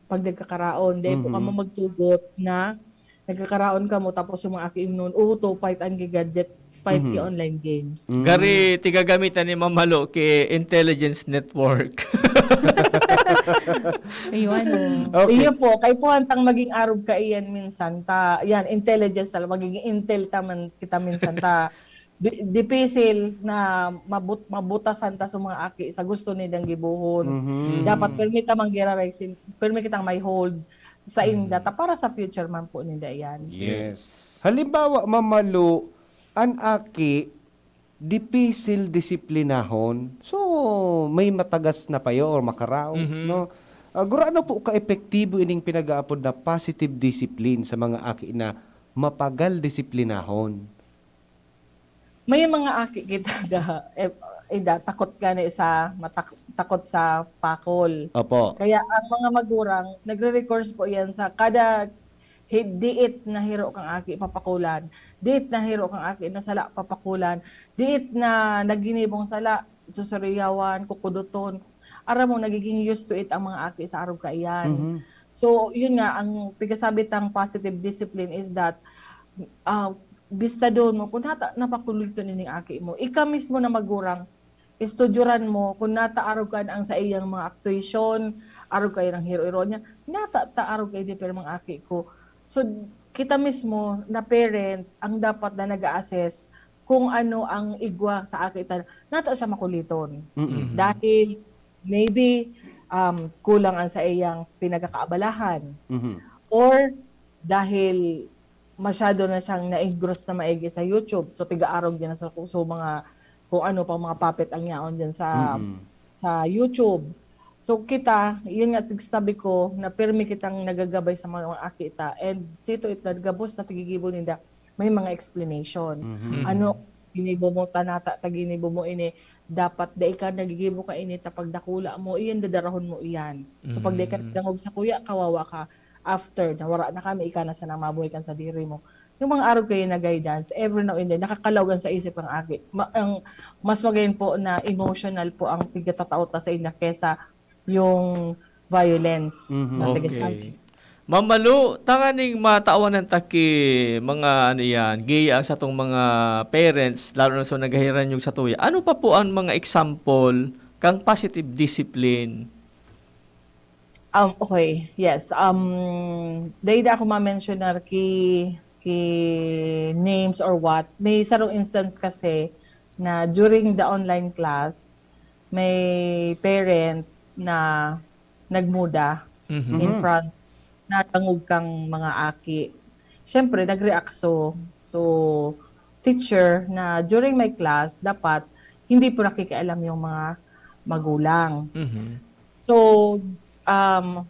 pag nagkakaraon. Dahil po Mhm. kamo magtugot na nagkakaraon kamo, tapos yung mga aki nun, uto, pait ang gadget. five K Mhm. online games. Mm. Gari, tigagamitan ni Mama Lu ki intelligence network. Ayun. Okay. Iyo po, kaipuhan tang maging arog kaiyan minsan ta, yan, intelligence ta, magiging intel ta man kita minsan ta. Di, dipisil na mabut, mabutasan ta sa mga aki sa gusto nidang gibohon. Mhm. Dapat permi ta manggiraray sin, permi kitang may hold sa inda Mhm. ta para sa future man po ninda yan. Yes. Halimbawa, Mama Lu, an aki, dipisil disiplinahon. So, may matagas na payo or makaraog, Mhm. no? Ah, gurano po ka-epektibo ining pinag-aapod na positive discipline sa mga aki na mapagal disiplinahon? May mga aki kita da, eh, ida, takot gani sa matak-, takot sa pakol. Opo. Kaya ang mga magurang nagre-recourse po yan sa kada hi- diit na hiro kang aki papakulan, diit na hiro kang aki na sala papakulan, diit na nagginibong sala, susuriyawan, kukuduton. Aram mo, nagiging used to it ang mga aki sa arog kaiyan. Mhm. So, yun nga, ang pigasabi tang positive discipline is that, ah, bistadon mo kung nata napakuliton ining aki mo. Ika mismo na magurang, estudyoran mo kung nata arog kan ang sa iyang mga actuation, arog kayo ng hiro-hiro niya, nata ta arog kayo di pero mga aki ko. So, kita mismo na parent ang dapat na nag-a-assess kung ano ang igwa sa aki ta nata siya makuliton. Mm-mm. Dahil maybe, um, kulang ang sa iyang pinagkakaabalahan Mhm. or dahil masyado na siyang na-engross na maigi sa YouTube. So, tiga-arog niya na sa, sa mga, kung ano pang mga puppet ang yaon dyan sa, Mm-mm. sa YouTube. So, kita, yun nga, tig- sabi ko, na pirmi kitang nagagabay sa mga, mga aki ta. And sito it nagabos na tigigibo ninda, may mga explanation. Mhm. Ano, ginibo mo ta nata, ta ginibo mo ini, dapat dai ka nagigibo ka ini, ta pagdakula mo, iyan dadarahon mo iyan. So, pag dai ka Mm. dangog sa kuya, kawawa ka. After, nawara na kami, ika na sana mabuhay kan sa diri mo. Yung mga arog kayo na guidance, every now and then, nakakalaw yan sa isip ng aki. Ma- ang, mas magayon po na emotional po ang pigkatatao ta sa inda kesa yung violence Mhm. na Okay. tigas-, Ma'am Malu, tanganing matawan ta ki mga ano yan, giya sa tong mga parents, lalo na sa nagahiranyog sa tuya. Ano pa po ang mga example kang positive discipline? Um, okay, yes. Um, dahil ako ma-mentionar ki, ki names or what, may sarong instance kasi na during the online class, may parent na nagmuda Mhm. in Mhm. front, nadangog kang mga aki. Siyempre, nag-react so, so teacher na during my class, dapat hindi po nakikialam yung mga magulang. Mhm. So, um,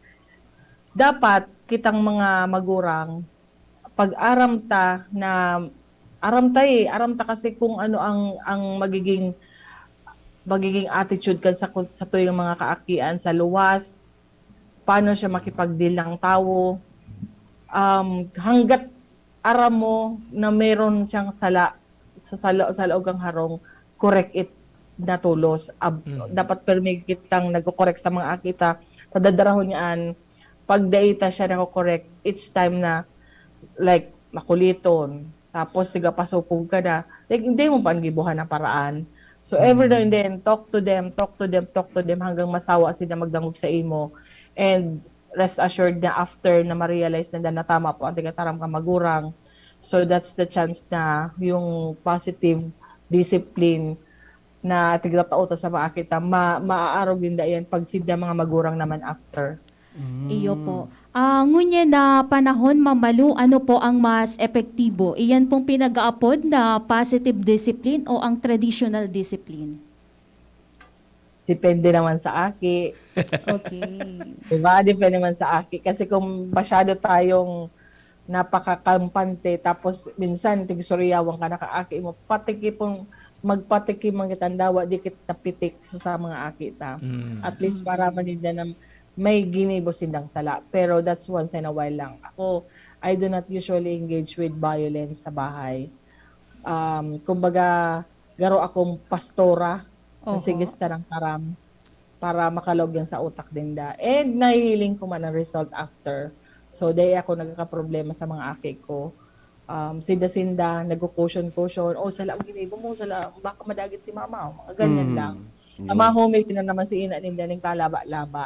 dapat kitang mga magurang, pag aram ta na, aram ta eh, aram ta kasi kung ano ang, ang magiging, magiging attitude kan sa, sa tuyong mga kaakian sa luwas, paano siya makipagdeal ng tawo. Um, hanggat aram mo na meron siyang sala, sa sala, sa laog kang harong, correct it na tolos. Ab- Mm. Dapat permi kitang nagko-correct sa mga aki ta, padadarahon niya an, pag dai ta siya nako-correct, each time na, like, makuliton, tapos tiga pasupog ka na, like, hindi mo pa gibuhan ng paraan. So, every now and then, talk to them, talk to them, talk to them, hanggang masawa sila magdangog sa imo. And rest assured na after na ma-realize na, na tama po ang tigataram ka magurang, so that's the chance na yung positive discipline na tigtatao ta sa mga aki ta, ma maaarog ninda yan pag sinda mga magurang naman after. Iyo po. Ah, ngunyan na panahon, Ma'am Malu, ano po ang mas epektibo? Iyan pong pinag-aapod na positive discipline o ang traditional discipline? Depende naman sa aki. Okay. Diba? Depende naman sa aki. Kasi kung masyado tayong napakakampante, tapos minsan tigsuriyawan ka na kaaki mo, patiki pong, magpatiki man kitang dawa, di kita pitik sa, sa mga aki ta. Mm. At least para man ninda na may ginibo sindang sala. Pero that's once in a while lang. Ako, I do not usually engage with violence sa bahay. Um, kumbaga, garo akong pastora na Oho. sige sa tanang taram para makalog yan sa utak dinda. And nahihiling ko man ang result after. So, dai ako nagkakaproblema sa mga aki ko. um, sinda-sinda, nagko-cushion-cushion, "Oh, sala ang ginibo mo, sala, baka madagit si mama," mga ganyan lang. Ang mga homemade na naman si ina ninda ning kalaba-laba.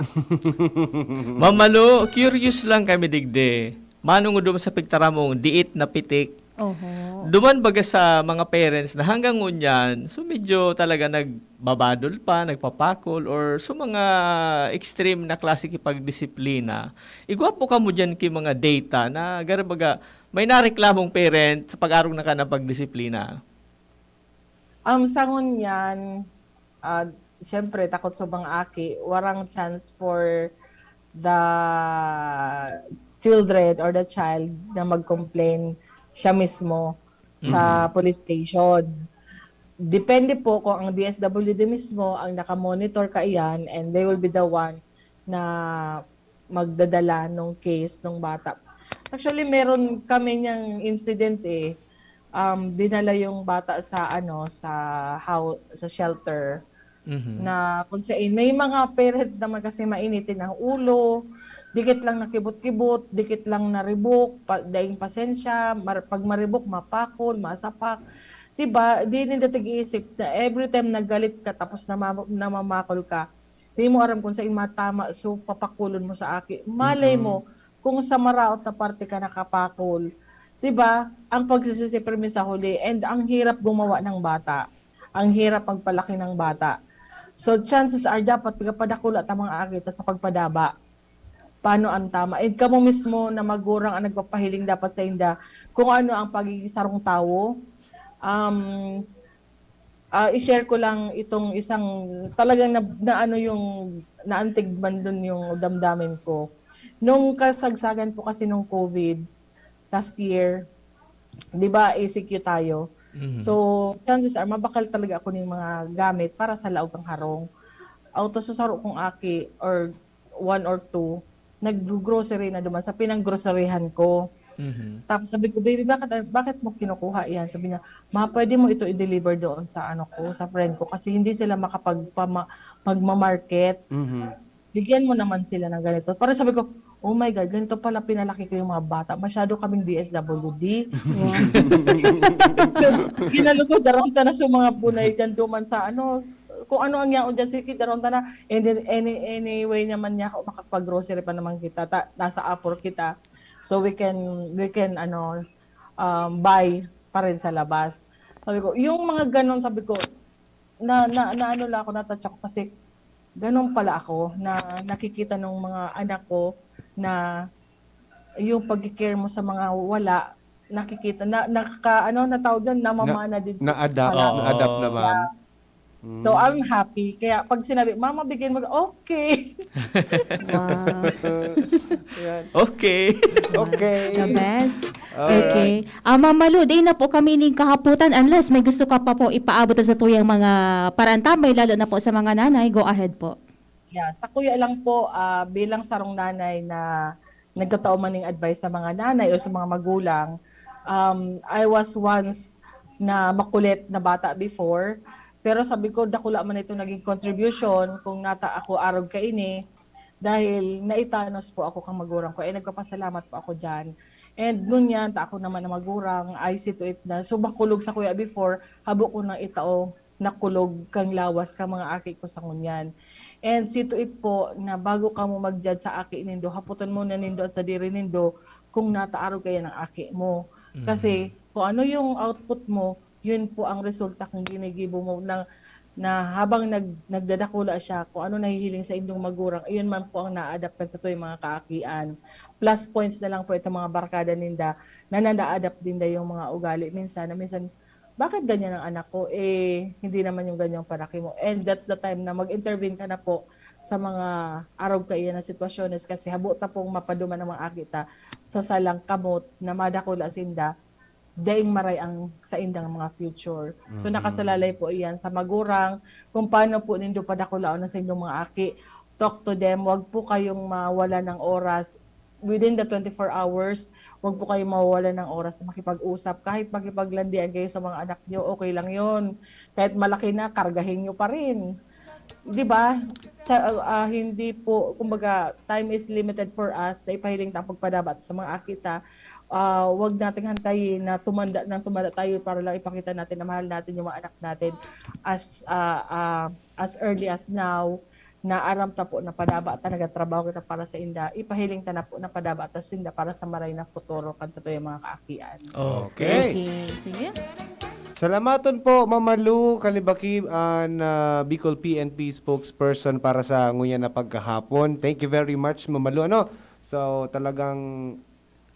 Ma'am Malu, curious lang kami digdi. Manong duman sa pigtaramong diit na pitik. Oho. Duman baga sa mga parents na hanggang ngunyan, so medyo talaga nagbabadol pa, nagpapakol, or so mga extreme na klase kipagdisiplina. Igwa po kamo dyan ki mga data na garabaga, may nareklamong parent sa pag-arog na ka ng pagdisiplina. Ang sangon niyan, ah, siyempre, takot sa mga aki, warang chance for the children or the child na mag-complain siya mismo sa police station. Depende po kung ang D S W D mismo ang nakamonitor kaiyan, and they will be the one na magdadala nung case nung bata. Actually, meron kami niyang incident eh. Um, dinala yung bata sa ano, sa how sa shelter Mhm. na kung sa may mga parent naman kasi mainitin ang ulo, dikit lang nakibot-kibot, dikit lang naribok, pa, daing pasensya, mar, pag maribok, mapakol, masapak. Diba? Di ninda tig-iisip na every time nagalit ka tapos namama, namamakol ka, di mo aram kung saan matama, so papakulon mo sa aki. Malay mo, kung sa maraot na parte ka nakapakol, di ba? Ang pagsisisi permi sa huli, and ang hirap gumawa ng bata. Ang hirap magpalaki ng bata. So chances are dapat pigpadakula ta mga aki ta sa pagpadaba. Paano ang tama? And kamo mismo na magurang ang nagpapahiling dapat sa inda kung ano ang pagiging sarong tawo. Um, ah, i-share ko lang itong isang talagang na, na ano yung naantig man dun yung damdamin ko. Nung kasagsagan po kasi nung COVID last year, di ba, E C Q tayo. Mhm. So, chances are, mabakal talaga ako ng mga gamit para sa laog ng harong. Auto susaro kong aki or one or two, nag-grocery na duman sa pinang-groceryhan ko. Mhm. Tapos sabi ko, "Baby, bakit, bakit mo kinukuha yan?" Sabi niya, "Ma, pwede mo ito i-deliver doon sa ano ko, sa friend ko kasi hindi sila makapagpama, magma-market. Mhm. Bigyan mo naman sila ng ganito." Parang sabi ko, "Oh my God, ganito pala pinalaki ko yung mga bata. Masyado kaming D S W D." Ginalo ko, daron ta na sa mga bunay dyan duman sa ano, kung ano ang yaon dyan, sige, daron ta na. And then, any, anyway naman niya ako makakapag-grocery pa naman kita, ta, nasa Apor kita. So, we can, we can, ano, um, buy pa rin sa labas. Sabi ko, yung mga ganon, sabi ko, na, na, na ano lang ako, na-touch ako kasi ganon pala ako, na nakikita ng mga anak ko na yung pag-care mo sa mga wala, nakikita, na, nakaka, ano, natawag doon, namamana din po Na-adapt, pala. Oo. na-adapt naman. So, I'm happy. Kaya pag sinabi, "Mama, bigyan mo," okay. Wow. Yan. Okay. Okay. The best. Alright. Okay. Ah, Ma'am Malu, di na po kami ning kahaputan unless may gusto ka pa po ipaabot sa tuyang mga parantabay, lalo na po sa mga nanay. Go ahead po. Yeah, sa kuya lang po, ah, bilang sarong nanay na nagtatao man ng advice sa mga nanay o sa mga magulang, um, I was once na makulit na bata before, pero sabi ko, dakula man ito naging contribution kung nata ako arog kaini, dahil naitanos po ako kang magurang ko. Eh, nagpapasalamat po ako dyan. And ngunyan, ta ako naman na magurang, I see to it na, so makulog sa kuya before, habo ko nang itao nakulog kang lawas kang mga aki ko sa ngunyan. And see to it po na bago kamo mag-judge sa aki nindo, hapoton muna nindo at sadiri nindo kung nataarog kaya ng aki mo. Kasi kung ano yung output mo, yun po ang resulta kung ginigibo mo ng, na habang nag, nagdadakula siya, kung ano nahihiling sa indong magurang, iyon man po ang na-adapt sa to yung mga kaakian. Plus points na lang po itong mga barkada ninda na na-adapt din da yung mga ugali. Minsan, na minsan, bakit ganyan ang anak ko? Eh, hindi naman yung ganyang palaki mo. And that's the time na mag-intervene ka na po sa mga arog kaiyan na sitwasyones kasi habo ta pong mapaduman ang mga aki ta sa salang kamot na madakula sinda, daing maray ang sa indang mga future. So, Mhm. nakasalalay po iyan sa magurang, kung paano po nindo padakulaon ang sa indong mga aki. Talk to them, wag po kayong mawala ng oras. Within the twenty-four hours, wag po kayong mawawala ng oras na makipag-usap. Kahit makipaglandian kayo sa mga anak nyo, okay lang yon. Kahit malaki na, kargahin nyo pa rin. Di ba? Sa, ah, hindi po, kumbaga, time is limited for us na ipahiling ta ang pagpadabat sa mga aki ta. ah, wag nating hantayin na tumanda nang tumanda tayo para lang ipakita natin na mahal natin yung mga anak natin as, ah, ah, as early as now, na aram ta po na padaba ta nagatrabaho kita para sa inda, ipahiling ta na po na padaba ta sinda para sa maray na futuro kan satuyang mga kaakian. Okay. Okay, sige. Salamaton po, Mama Lu Kalibaki, an ah, Bicol P N P spokesperson para sa ngunyan na pagkahapon. Thank you very much, Mama Lu. Ano? So, talagang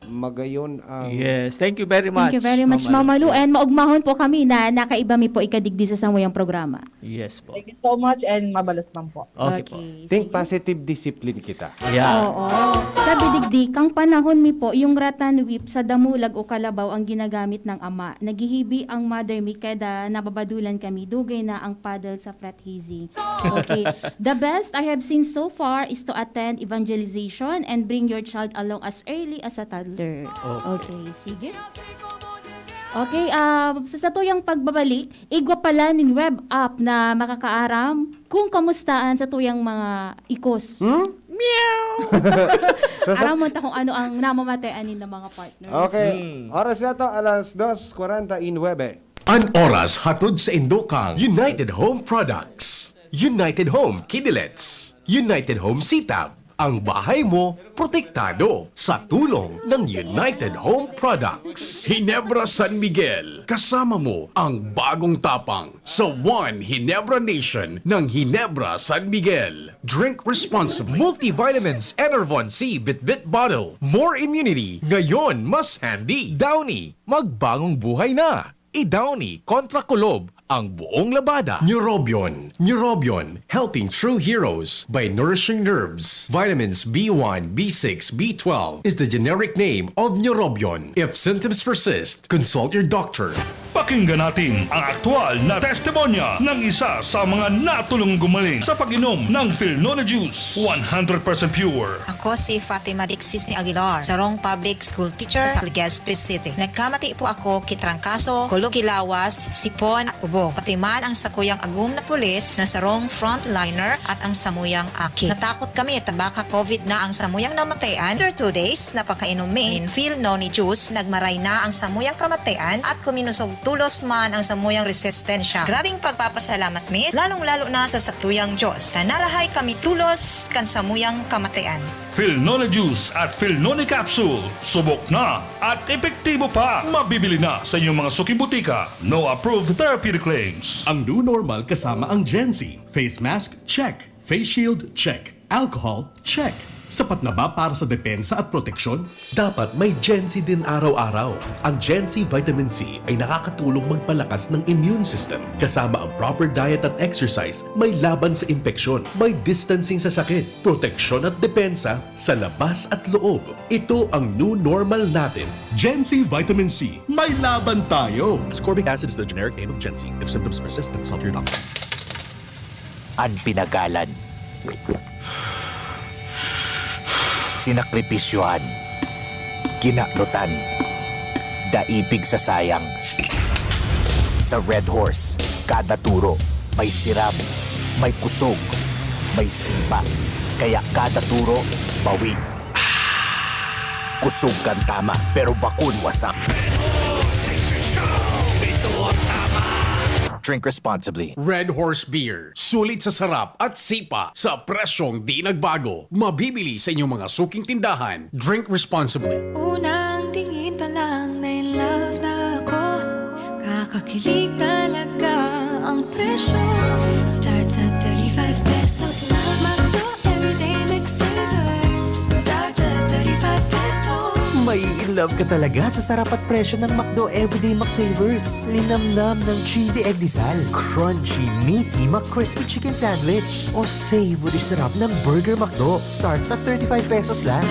magayon ang... Yes, thank you very much. Thank you very much, Mama Lu. Yes. And maugmahon po kami na nakaiba mi po ikadigdi sa samuyang programa. Yes po. Thank you so much and mabalos man po. Okay po. Think Sige. positive discipline kita. Yeah. Oo. Sabi digdi, kang panahon mi po, yung rattan whip sa damulag o kalabaw ang ginagamit ng ama. Naghihibi ang mother mi kada nababadulan kami. Dugay na ang paddle sa frat hazing. Okay. The best I have seen so far is to attend evangelization and bring your child along as early as a toddler. Okay. Okay, sige. Okay, ah, sa satuyang pagbabalik, igwa pala nin web app na makakaaram kung kamusta an satuyang mga ikos. Hmm? Aram mo ta kung ano ang namamatean nin mga partners. Okay. Oras na to, alas dos kwarenta y nuebe. An oras hatod sa indo kan United Home Products. United Home Kidilets. United Home Sitab. Ang bahay mo, protektado sa tulong ng United Home Products. Ginebra San Miguel, kasama mo ang bagong tapang sa One Ginebra Nation ng Ginebra San Miguel. Drink responsibly. Multivitamins Enervon C Bitbit Bottle. More immunity, ngayon mas handy. Downy, magbagong buhay na. I-Downy kontra kulob ang buong labada. Neurobion. Neurobion, helping true heroes by nourishing nerves. Vitamins B one, B six, B twelve is the generic name of Neurobion. If symptoms persist, consult your doctor. Pakinggan natin ang aktual na testimonya ng isa sa mga natulong gumaling sa pag-inom ng Filnone Juice. One hundred percent pure. Ako si Fatima Dixis ni Aguilar, sarong public school teacher sa Legazpi City. Nagkamati po ako ki trangkaso, kulog ki lawas, sipon at ubo. Pati man ang sakuyang agom na pulis na sarong frontliner at ang samuyang aki. Natakot kami ta baka COVID na ang samuyang namatayan. After two days na pagkainom mi nin Filnone Juice, nagmaray na ang samuyang kamatayan at kuminusog tolos man ang samuyang resistensya. Grabing pagpapasalamat mi, lalong-lalo na sa satuyang Diyos, na narahay kami tolos kan samuyang kamatayan. Filnone Juice at Filnone Capsule, subok na at epektibo pa. Mabibili na sa inyong mga suking butika. No approved therapeutic claims. Ang new normal kasama ang Gen-C. Face mask, check. Face shield, check. Alcohol, check. Sapat na ba para sa depensa at proteksyon? Dapat may Gen-C din araw-araw. Ang Gen-C Vitamin C ay nakakatulong magpalakas ng immune system. Kasama ang proper diet at exercise, may laban sa impeksyon, may distancing sa sakit, proteksyon at depensa sa labas at loob. Ito ang new normal natin. Gen-C Vitamin C, may laban tayo! Ascorbic acid is the generic name of Gen-C. If symptoms persist, consult your doctor. An pinagalan, sinakripisyohan, kinaknutan, daipig sa sayang. Sa Red Horse, kada turo may sirab, may kusog, may sipa. Kaya kada turo, bawi. Kusog kan tama, pero bakun wasak. Drink responsibly. Red Horse Beer. Sulit sa sarap at sipa sa presyong di nagbago. Mabibili sa inyong mga suking tindahan. Drink responsibly. Unang tingin pa lang na in love na ako. Kakakilig talaga ang presyo. Starts at thirty-five pesos lang. McDo Everyday McSavers. Starts at thirty-five pesos. Mai-inlove ka talaga sa sarap at presyo ng McDo Everyday McSavers. Linamnam ng cheesy egg disal, crunchy, meaty McCrispy Chicken Sandwich, o savory sarap ng Burger McDo. Starts at thirty-five pesos lang.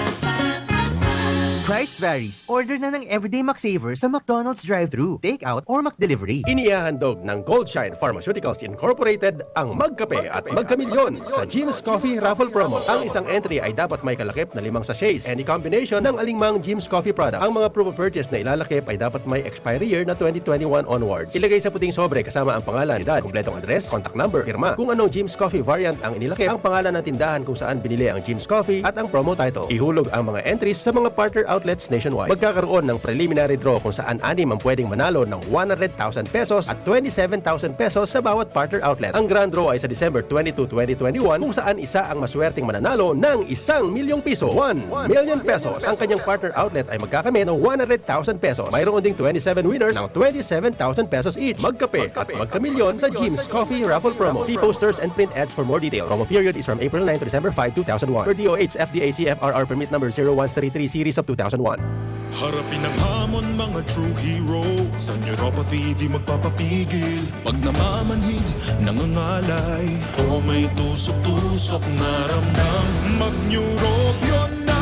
Price varies. Order na ng Everyday McSaver sa McDonald's drive-thru, take-out, or McDelivery. Inihahandog ng Goldshine Pharmaceuticals Incorporated ang Magkape at Magkamilyon sa Jim's Coffee Raffle Promo. Ang isang entry ay dapat may kalakip na limang sachets. Any combination ng alingmang Jim's Coffee product. Ang mga proof of purchase na ilalakip ay dapat may expiry year na twenty twenty-one onwards. Ilagay sa puting sobre kasama ang pangalan, edad, kompletong address, contact number, pirma. Kung anong Jim's Coffee variant ang inilakip, ang pangalan ng tindahan kung saan binili ang Jim's Coffee at ang promo title. Ihulog ang mga entries sa mga partner outlets nationwide. Magkakaroon ng preliminary draw kung saan anim ang pwedeng manalo ng one hundred thousand pesos at twenty-seven thousand pesos sa bawat partner outlet. Ang grand draw ay sa December twenty-two, twenty twenty-one, kung saan isa ang maswerteng mananalo ng isang milyong piso, one million pesos. Ang kanyang partner outlet ay magkakamit ng one hundred thousand pesos. Mayroon ding twenty-seven winners ng twenty-seven thousand pesos each. Magkape at magkamilyon sa Jim's Coffee Raffle Promo. See posters and print ads for more details. Promo period is from April nine to December five, two thousand one. Per D O H F D A C F R R permit number zero one three three series of two thousand one. Harapin ang hamon, mga true hero. Sa neuropathy, di magpapapigil. Pag namamanhid, nangangalay, o may tusok-tusok na ramdam, mag-Neurobion na!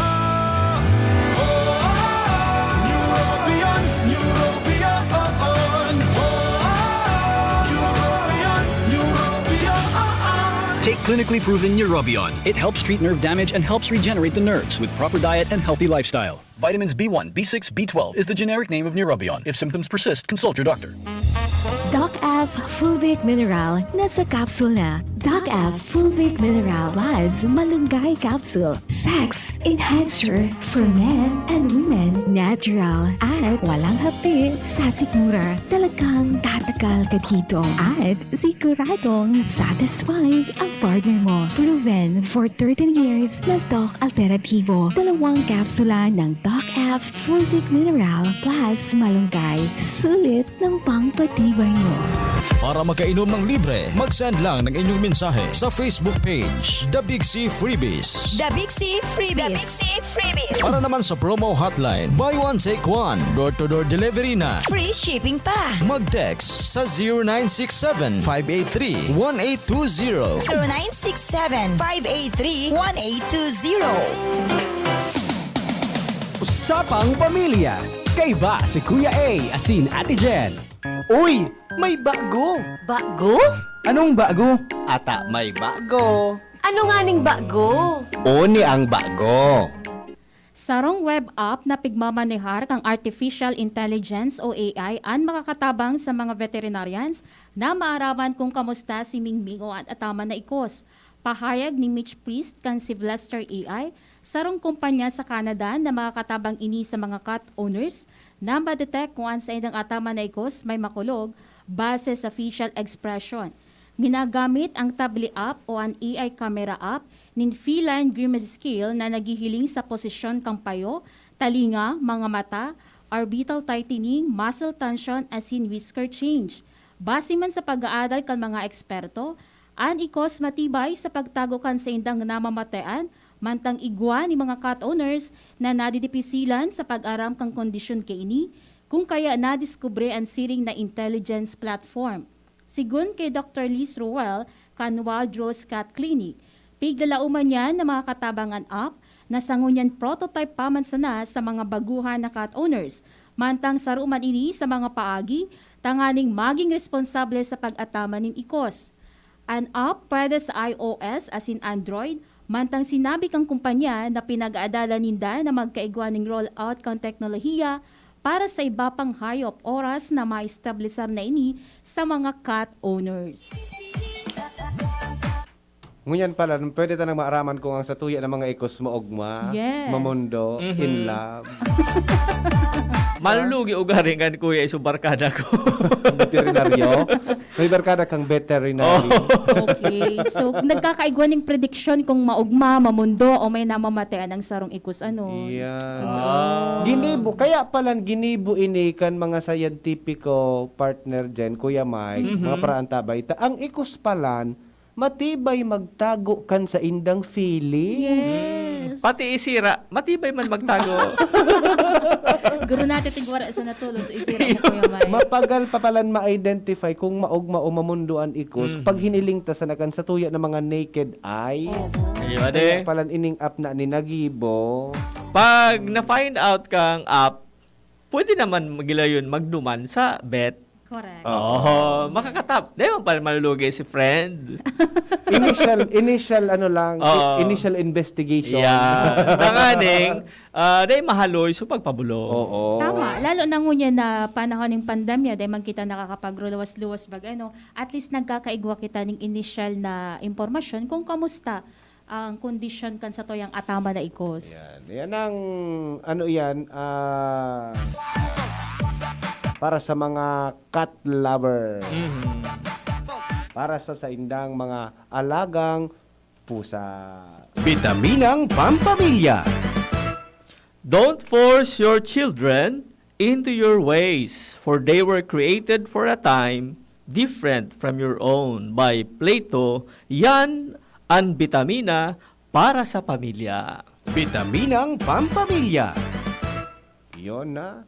Neurobion, Neurobion, oh, oh. Neurobion, Neurobion, oh, oh. Take clinically proven Neurobion. It helps treat nerve damage and helps regenerate the nerves with proper diet and healthy lifestyle. Vitamins B one, B six, B twelve is the generic name of Neurobion. If symptoms persist, consult your doctor. Doc F Fulvic Mineral, nasa capsule na. Doc F Fulvic Mineral Plus Malunggay Capsule. Sex Enhancer for men and women. Natural at walang hapdi sa sikmura. Talagang tatagal ka dito at siguradong satisfied ang partner mo. Proven for thirteen years na Doc Alternativo. Dalawang kapsula ng Doc F Fulvic Mineral Plus Malunggay. Sulit ng pangpatibay mo. Para makainom ng libre, mag-send lang ng inyong mensahe sa Facebook page, The Big C Freebies. The Big C Freebies. Para naman sa promo hotline, buy one, take one, door-to-door delivery na. Free shipping pa. Mag-text sa zero nine six seven, five eight three, one eight two zero. Zero nine six seven, five eight three, one eight two zero. Usapang Pamilya. Kaiba si Kuya A asin Ate Jen. Uy! May bago! Bago? Anong bago? Ata may bago! Ano nganing bago? Oni ang bago! Sarong web app na pigmamanehar kan artificial intelligence o A I an makakatabang sa mga veterinarians na maaraman kung kamusta si Mingming o an ataman na ikos. Pahayag ni Mitch Priest kan Sylvester A I, sarong kumpanya sa Canada na makakatabang ini sa mga cat owners na ma-detect kung an saindang ataman na ikos may makulog base sa facial expression. Minagamit ang Tabli app o an A I camera app nin feline grimace scale na naghihiling sa posisyon kan payo, talinga, mga mata, orbital tightening, muscle tension, asin whisker change. Base man sa pag-aadal kan mga eksperto, an ikos matibay sa pagtago kan saindang namamatean, mantang igwa nin mga cat owners na nadidipisilan sa pag-aram kan kondisyon kaini, kung kaya nadiskubre an siring na intelligence platform. Sigon ki Doktor Liz Ruel kan Wildrose Cat Clinic, piglalauman niyan na makakatabang an app na sa ngunyan prototype pa man sana sa mga baguhan na cat owners, mantang saro man ini sa mga paagi tanganing magin responsable sa pag-ataman nin ikos. An app pwede sa iOS asin Android, mantang sinabi kan kumpanya na pinag-aadalan ninda na magkaigwa nin rollout kan teknolohiya para sa iba pang hayop oras na maestablisar na ini sa mga cat owners. Ngunyan pala, pwede tanang maaraman kung ang satuya na mga ikos maogma, Yes. mamondo, Mhm. in love. Malulugi ugaring kan kuya iso barkada ko. Veterinaryo? May barkada kang veterinary. Oh. Okay. So, nagkakaigwa ning prediksyon kung maogma, mamondo, o may namamatean ang sarong ikos, ano? Yeah. Ah. Ginibo, kaya palan ginibo ini kan mga scientifico partner dyan, Kuya Mike, Mhm. mga paraantabay. Ta, ang ikos palan, matibay magtago kan saindang feelings. Yes. Pati isira, matibay man magtago. Garo natin tigwara sa natulos, isira mo, Kuya Mike. Mapagal pa palan ma-identify kung maogma o mamondo an ikos Mhm. pag hiniling ta sana kan satuya na mga naked eye. Yes. Ayun, Kaya eh. palan ining app na ninagibo. Pag na-find out kang app, pwede naman magilayon magduman sa vet. Correct. Oo, makakatap. Di ba pala malulugi si friend? Initial, initial ano lang, Oo. i-, initial investigation. Yeah. Tanganing, ah, dahil mahaloy, so pagpabulong. Oo. Tama. Lalo na ngunyan na panahon ng pandemya, dahil man kita nakakapagluwas-luwas bag ano, at least nagkakaigwa kita ng initial na impormasyon kung kamusta ang kondisyon kan satuyang ataman na igos. Yan. Yan ang, ano yan, ah, para sa mga cat lover. Mhm. Para sa saindang mga alagang pusa. Bitaminang Pampamilya. Don't force your children into your ways, for they were created for a time different from your own. By Plato, yan an bitamina para sa pamilya. Bitaminang Pampamilya. Yun na.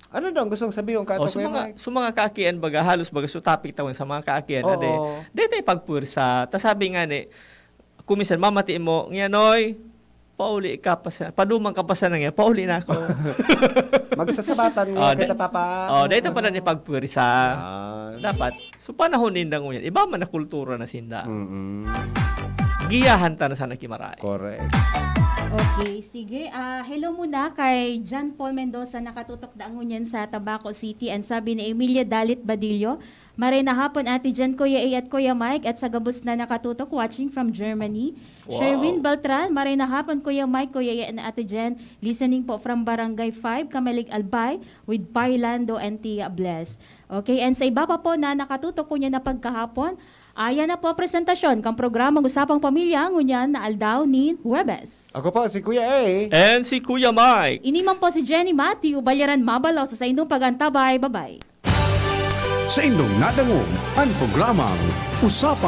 Ano daw ang gustong sabihin ka, O, sa Kuya mga, Mike? sa mga kaakian, baga, halos baga sa topic tawon sa mga kaakian, Oo. ade. Dito ipagpursa. Ta sabi nga ni, kuminsan, mamati mo, ngayon, oy, pauli ka pa sa, paduman ka pa sa nangya, pauli na ako. Magsasabatan mo Ah, kita, da- Papa. Oh, dito pala ni pagpursa. Ah. Dapat, so panahon ninda ngunyan, iba man na kultura na sinda. Mm-mm. Giyahan ta na sana kimaray. Correct. Okay, sige. Ah, hello muna kay John Paul Mendoza, nakatutok da ngunyan sa Tabaco City. And sabi ni Emilia Dalit Badillo, "Maray na hapon, Ate Jen, Kuya A at Kuya Mike, at sa gabos na nakatutok, watching from Germany." Wow. Sherwin Beltran, "Maray na hapon, Kuya Mike, Kuya A and Ate Jen, listening po from Barangay five, Camalig, Albay, with Pai Lando and Tia Bless." Okay, and sa iba pa po na nakatutok ko niya na pagkahapon, ayan na po ang presentasyon kang programang Usapang Pamilya ngunyan na aldaw nin Huwebes. Ako po, si Kuya A. And si Kuya Mike. Ini man po si Jenny Matthew Balyaran Mabalaw sa saindong pagantabay. Bye-bye. Sa indong nadangog, ang programang Usapang